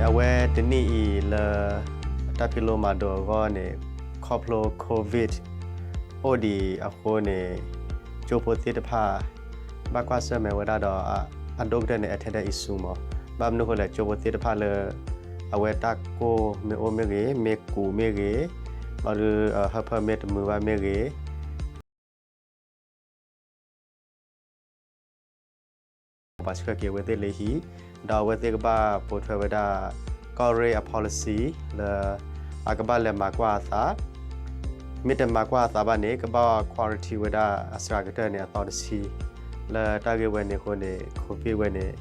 အဝဲတနံၣ်အံၤလၢ တၢ်ဖံးလိမၤဒိးအဂီၢ်န့ၣ် ခီဖျိ COVID အိၣ်ဒံးအဃိန့ၣ် ကၠိဖိသ့ၣ်တဖၣ် ဘၣ်ကွၢ်ဆၢၣ်မဲာ်ဝဲဒၣ်ဒီး အဒိၣ်ကတၢၢ်န့ၣ် attendance issue မး. ဘၣ်မနုၤအဃိလဲၣ် ကၠိဖိသ့ၣ်တဖၣ်လၢ အဝဲတၢ်ကိၢ်မ့ၢ်အိၣ်မ့ၢ်ဂ့ၤ, မ့ၢ်ကူးမ့ၢ်ဂ့ၤ, ဘၣ်ဒီး ဟၢဖၢမ့ၢ်တမုာ်ဘၣ်မ့ၢ်ဂ့ၤ ပှၤဆှၢက့ၤအဝဲသ့ၣ်လၢဟံၣ်, ဒီးအဝဲသ့ၣ်ကဘၣ်ပိာ်ထွဲဝဲဒၣ် ကီၢ်ရ့ၣ်အ policy လၢ အကဘၣ်လဲၤမၤကွၢ်အသး, မ့ၢ်တမၤကွၢ်အသးဘၣ်န့ၣ် ကဘၣ် quarantine ဝဲဒၣ်အစှၤကတၢၢ်န့ၣ် အသီတဆံ, လၢတၢ်ဂ့ၢ်ဝဲန့ၣ်အဃိန့ၣ် COVID ဝဲန့ၣ်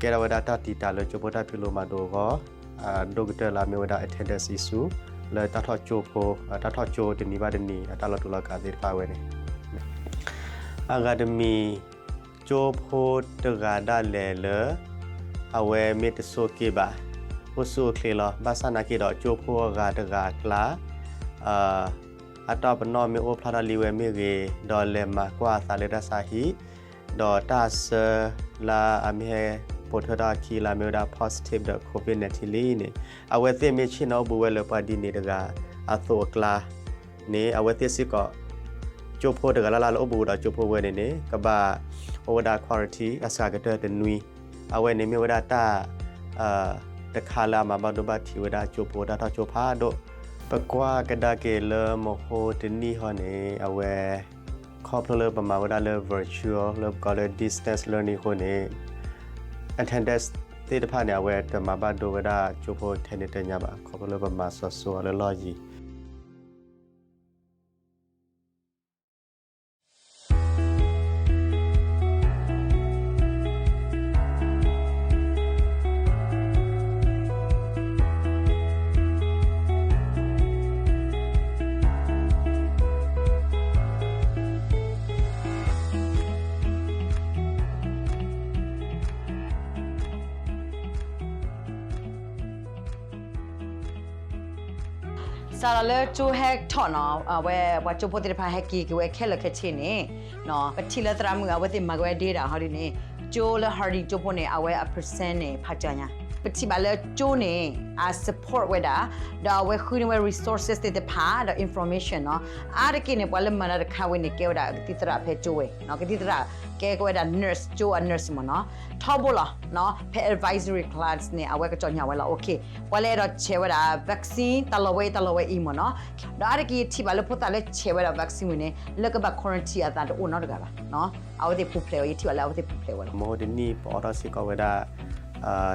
ကဲထီၣ်ဝဲဒၣ်တၢ်တံာ်တာ်လၢကၠိဖိတၢ်ဖံးလိမၤဒိးအဂီၢ်, အဒိၣ်ကတၢၢ်လၢအမ့ၢ်ဝဲဒၣ် attendance issue လၢတၢ်ထီၣ်ကၠိဖိ, တၢ်ထီၣ်ကၠိတနံၤဘၣ်တနံၤ အတၢ်လီၤတူာ်လီၤကာ်သ့ၣ်တဖၣ်ဝဲန့ၣ် အဂၤတမံၤ ကၠိဖိတဂၤဒၣ်လဲာ်လၢ အဝဲမ့ၢ်တဆိးက့ဘၣ်, အိၣ်ဆူၣ်အိၣ်ချ့လီၤ. ဘၣ်ဆၣ်နာ်က့ဒီး ကၠိဖိအဂၤတဂၤအကျါ အတၢ်ပနီၣ်မ့ၢ်အိၣ်ဖျါထီၣ်လံဝဲမ့ၢ်ဂ့ၤ, ဒီးလဲၤမၤကွၢ်အသးလၢတၢ်ဆါဟံၣ်, ဒီးတၢ်ဆၢလၢအမ့ၢ်ဟဲပိာ်ထွဲထီၣ်အခံလၢအမ့ၢ်ဝဲဒၣ် positive ဒီး COVID nineteen လံန့ၣ်, အဝဲသ့ၣ်မ့ၢ်ဆ့ၣ်နီၤအိၣ်ဘူးဝဲလၢပှၤဒ်န့ၣ်တဂၤအသိးအကျါန့ၣ် အဝဲသ့ၣ်စ့ၢ်ကီး ကၠိဖိတဂၤလၢ်လၢ်လၢအိၣ်ဘူးဒီးကၠိဖိဝဲန့ၣ်န့ၣ် ကဘၣ်အိၣ်ဝဲဒၣ် quarantine အစှၤကတၢၢ်တနွံ, အဝဲန့ၣ်မ့ၢ်ဝဲဒၣ်တၢ် တခါလၢအမၤဘၣ်ဒိဘၣ်ထံးဝဲဒၣ်ကၠိဖိတၢ်ထီၣ်ကၠိဖးဒိၣ်. ပကွၢ်ကဒါက့ၤလၢမဟိတနံၣ်ဟီန့ၣ် အဝဲ ခီဖျိလၢပမၤဝဲဒၣ်လၢ virtual လၢပကိးလၢ distance learning အဃိန့ၣ် attendance သ့ၣ်တဖၣ်န့ၣ် အဝဲတမၤဘၣ်ဒိဝဲဒၣ်ကၠိဖိထဲန့ၣ်တညါဘၣ် ခီဖျိလၢပမၤစိၤစိၤအီၤလၢလီၢ်ယံၤ စးထီၣ်လၢကၠိဟဲထီၣ်နီၤ အဝဲပှၤကၠိဖိသ့ၣ်တဖၣ်ဟဲက့ၤက့ၤဝဲခဲလၢာ်ခဲဆ့န့ၣ် ပထံၣ်လၢသရၣ်မုၣ်အဝဲသ့ၣ်မၤက့ၤဝဲ data ဟီဒ်န့ၣ် ကၠိလၢ hardy ကၠိဖိန့ၣ် အဝဲအ percent န့ၣ် ဖးကၠါညါ, ပထံၣ်ဘၣ်လၢကၠိန့ၣ် အ support ဝဲဒၣ် ဒီးအဝဲဃုန့ၢ်ဝဲ resources သ့ၣ်တဖၣ် ဒီး information နီၤ, အါတက့ၢ်န့ၣ် ပှၤလၢမၤတၢ်တခါဝဲန့ၣ် ကဲဝဲဒၣ်ကသံၣ်သရၣ်ဖဲကၠိဝဲ, ကသံၣ်သရၣ်ကဲက့ၤဝဲဒၣ် nurse ကၠိအ nurse မ့ၢ်နီၤ, ထီဘိလီၤ, ဖဲ advisory class န့ၣ် အဝဲကစီၣ်ညါဝဲလီၤ, ပှၤလၢအဲၣ်ဒိးဆဲးဝဲဒၣ် vaccine တၢ်လီၢ်ဝဲအံၤ တၢ်လီၢ်ဝဲအံၤမ့ၢ်နီၤ, ဒီးအါတက့ၢ်ယထံၣ်ဘၣ်လၢဖိသၣ်လၢဆဲးဝဲဒၣ် vaccine ဝဲန့ၣ် လၢကဘၣ် quarantine အသးတအိၣ်နီတဂၤဘၣ်, အဝဲသ့ၣ်ပူၤဖျဲးဝဲ ယထံၣ်ဘၣ်လၢအဝဲသ့ၣ်ပူၤဖျဲးဝဲလီၤ. မဟိတနံၣ်ပအိးထီၣ်စ့ၢ်ကီးဝဲဒၣ်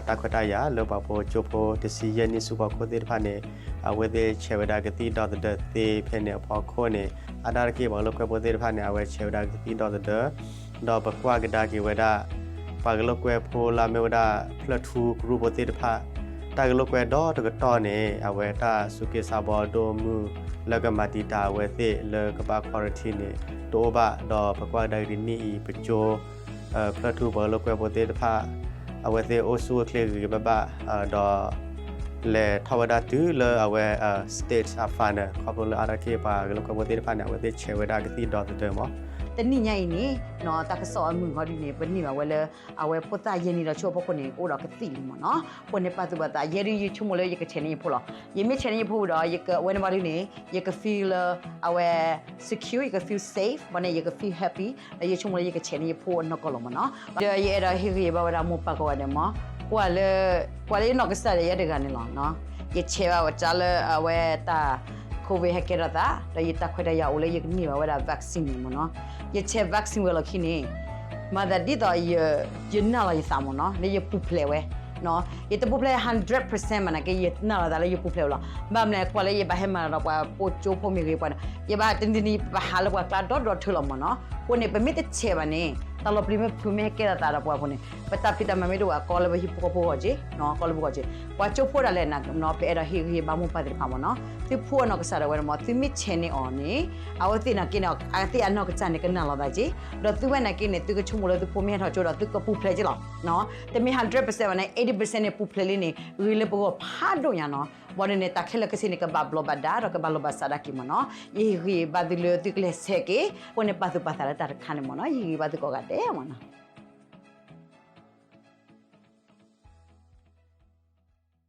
တၢ်ခွဲးတၢ်ယာ်လၢပှၤဖိကၠိဖိတဆံယဲၢ်နံၣ်ဆူဖီခိၣ်သ့ၣ်တဖၣ်န့ၣ် အဝဲသ့ၣ်ဆဲးဝဲဒၣ်ကသံၣ်ဒီသဒၢသ့ဖဲန့ၣ်အဖီခိၣ်န့ၣ် အါတက့ၢ်ပှၤလိာ်ကွဲဖိသ့ၣ်တဖၣ်န့ၣ် အဝဲဆဲးဝဲဒၣ်ကသံၣ်ဒီသဒၢ ဒီးပကွၢ်ကဒါက့ၤဝဲဒၣ် ပှၤလိာ်ကွဲဖိလၢအမ့ၢ်ဝဲဒၣ် ဖျၢၣ်ထူကရူၢ်ဖိသ့ၣ်တဖၣ် တၢ်လိာ်ကွဲဒီတကတီၢ်န့ၣ် အဝဲတၢ်စူးက့ၤစးဘီဒိၣ်မုၢ်လၢကမၤတံာ်တာ်အဝဲသ့ၣ်လၢကဘၣ် quarantine န့ၣ် တအိၣ်ဘၣ် ဒီးပကွၢ်ကဒါက့ၤတနံၣ်အံၤ ပကၠိ ဖျၢၣ်ထူပှၤလိာ်ကွဲဖိသ့ၣ်တဖၣ် အဝဲသ့ၣ်အိၣ်ဆူၣ်အိၣ်ချ့ဂ့ၤဂ့ၤဘၣ်ဘၣ် ဒီး လဲၤထီၣ်ဝဲဒၣ်တုၤလၢအဝဲ state အ final ခီဖျိလၢအါတက့ၢ်ပှၤလိာ်ကွဲဖိသ့ၣ်တဖၣ်န့ၣ် အဝဲသ့ၣ်ဆဲးဝဲဒၣ်ကသံၣ်ဒီသဒၢမး. တနံၣ်ညါအံၤန့ၣ် တၢ်ကစီၣ်အမုာ်ဟီဒ်န့ၣ် ပန့ၢ်ဘၣ်ဝဲလၢ အဝဲဖိသၣ်ယဲၢ်နံၣ်ဒီးဆူအဖီခိၣ်န့ၣ် ကအိၣ်ဒီးကသံၣ်လံမ့ၢ်နီၤ. အဃိန့ၣ်ပာ်သူၣ်ပာ်သး ယဲဒၣ်ယဆိကမိၣ်လၢယကဆဲးန့ၢ်ယဖိလီၤ. ယမ့ၢ်ဆဲးန့ၢ်ယဖိဝံၤဒီး ယကဝဲန့ၣ်ဘၣ်ဒ်န့ၣ် ယက feel လၢ အဝဲ secure ယက feel safe ဘၣ်န့ၣ် ယက feel happy ဒီးယဆိကမိၣ်လၢယကဆဲးန့ၢ်ယဖိအနီၢ်ကီၢ်လီၤမ့ၢ်နီၤ. ဒီးယအဲၣ်ဒိးဟ့ၣ်ဂံၢ်ဘါဝဲဒၣ်မိၢ်ပၢ်ကိးဂၤဒဲးမ့ၢ် ကွၢ်လၢ ကွၢ်လၢယနီၢ်ကစၢ်ဒီးယဲတဂၤန့ၣ်လီၤ. ယဆဲးဘၣ်ဝဲတၢ်လၢအဝဲတၢ် COVID ဟဲကဲထီၣ်သး ဒီးယတၢ်ခွဲးတၢ်ယာ်အိၣ်လၢယကန့ၢ်ဘၣ်ဝဲဒၣ် vaccine န့ၣ်မ့ၢ်နီၤ. ယဆဲး vaccine ဝဲလီၢ်ခံန့ၣ် မၤသးဒ်သိး ယနာ်လီၤယသးမ့ၢ်နီၤ လၢယပူၤဖျဲးဝဲ ယတပူၤဖျဲး hundred percent မးနာ်က့ ယနာ်လီၤသးလၢယပူၤဖျဲးဝဲလီၤ. ဘၣ်မနုၤလဲၣ် ကွၢ်လၢယဘၣ်ဟဲမၤလီၤဒီးပှၤပိာ်ကၠိဖိမ့ၢ်ဂ့ၤပှၤန့ၣ် ယဘၣ်တနံၤတနံၤပဟးလၢပှၤကျါဒီဒီထၢလီၤမ့ၢ်နီၤ. အဃိန့ၣ် ပမ့ၢ်တဆဲးဘၣ်န့ၣ် တၢ်လီၤပျံၤမ့ၢ်ဖုးမ့ၢ်ဟဲကဲထီၣ်သးဒီးပှၤအဃိန့ၣ် ပတၢ်ဖံးတၢ်မၤမ့ၢ်တအိၣ်ဘၣ် ကီလၢပဟံၣ်ဖိဃီဖိဂီၢ်က့ၤ ကီလၢပဂီၢ်က့ၤ ပှၤကၠိဖိဒၣ်လဲာ်န့ၣ် ပအဲၣ်ဒိးဟ့ၣ်ဂံၢ်ဟ့ၣ်ဘါမိၢ်ပၢ်သ့ၣ်တဖၣ်မ့ၢ်နီၤ. သုဖိအနီၢ်ကစၢ်ဒၣ်ဝဲန့ၣ်မ့ၢ် သုမ့ၢ်ဆဲးန့ၢ်အီၤန့ၣ် အဝဲသ့ၣ်နာ်က့န့ၣ် အဝဲသ့ၣ်အနီၢ်ကစၢ်န့ၣ် ကနာ်လီၤသးက့ၤ ဒီးသုဝဲနာ်က့န့ၣ် သုကဆိကမိၣ်လၢသုဖိမ့ၢ်ဟဲထီၣ်ကၠိဒီးသုကပူၤဖျဲးက့ၤလီၤ. တမ့ၢ် hundred percent ဘၣ်န့ၣ် eighty percent န့ၣ် ပူၤဖျဲးလံန့ၣ် ဂ့ၤလၢပဂီၢ်ဖးဒိၣ်ညါနီၤ. ဘၣ်ဒ်န့ၣ် တၢ်ခဲလၢာ်ခဲဆ့န့ၣ် ကဘၣ်ဘျီးဘၣ်ဒါ ဒီးကဘၣ်လိာ်ဘၣ်စးဒၣ်က့ၤမ့ၢ်နီၤ. ယဟ့ၣ်ဂံၢ်ဘါသုလၢသုကလဲၤဆဲးက့ၤ အဃိန့ၣ် ပာ်သူၣ်ပာ်သးလၢတၢ်တခါန့ၣ်မ့ၢ်နီၤ. ယဟ့ၣ်ဂံၢ်ဘါသုကိးဂၤဒဲးမ့ၢ်နီၤ.